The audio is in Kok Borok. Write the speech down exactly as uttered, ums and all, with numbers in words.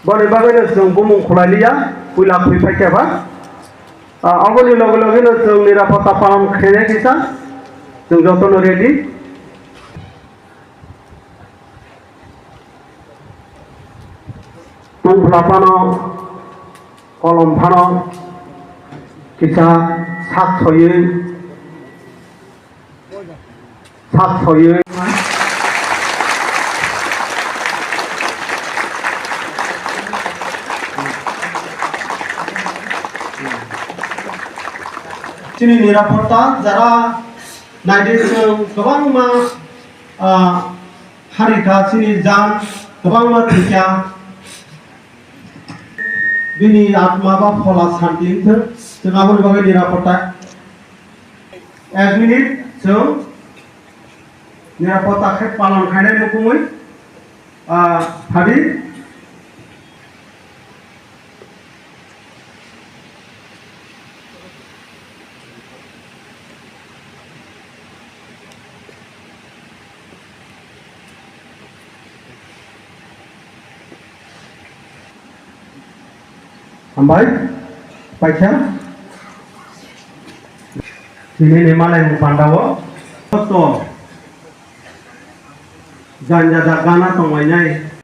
Boni bagwino chwng bumung khwlai liya, puila khwi phai khe ba. Ah, aboni loge logeno chwng nirapotta palon khainai kisa, chwng jotono ready. Tungphla phano, kolom phano kisa sak soywi, sak soywi. Chini nirapotta jara naidi chwng kwbangma, ah, harika chini jang kwbangma thwikya. Bini atma ba phola santi wngthwng, chwng aboni bagwi nirapotta. Ek minute, chwng nirapotta khe palon khainai mukumui, ah, phadi. Hambai, paikha. Tini ni malai mung panda o. Koto. Janja da gana tonglainai.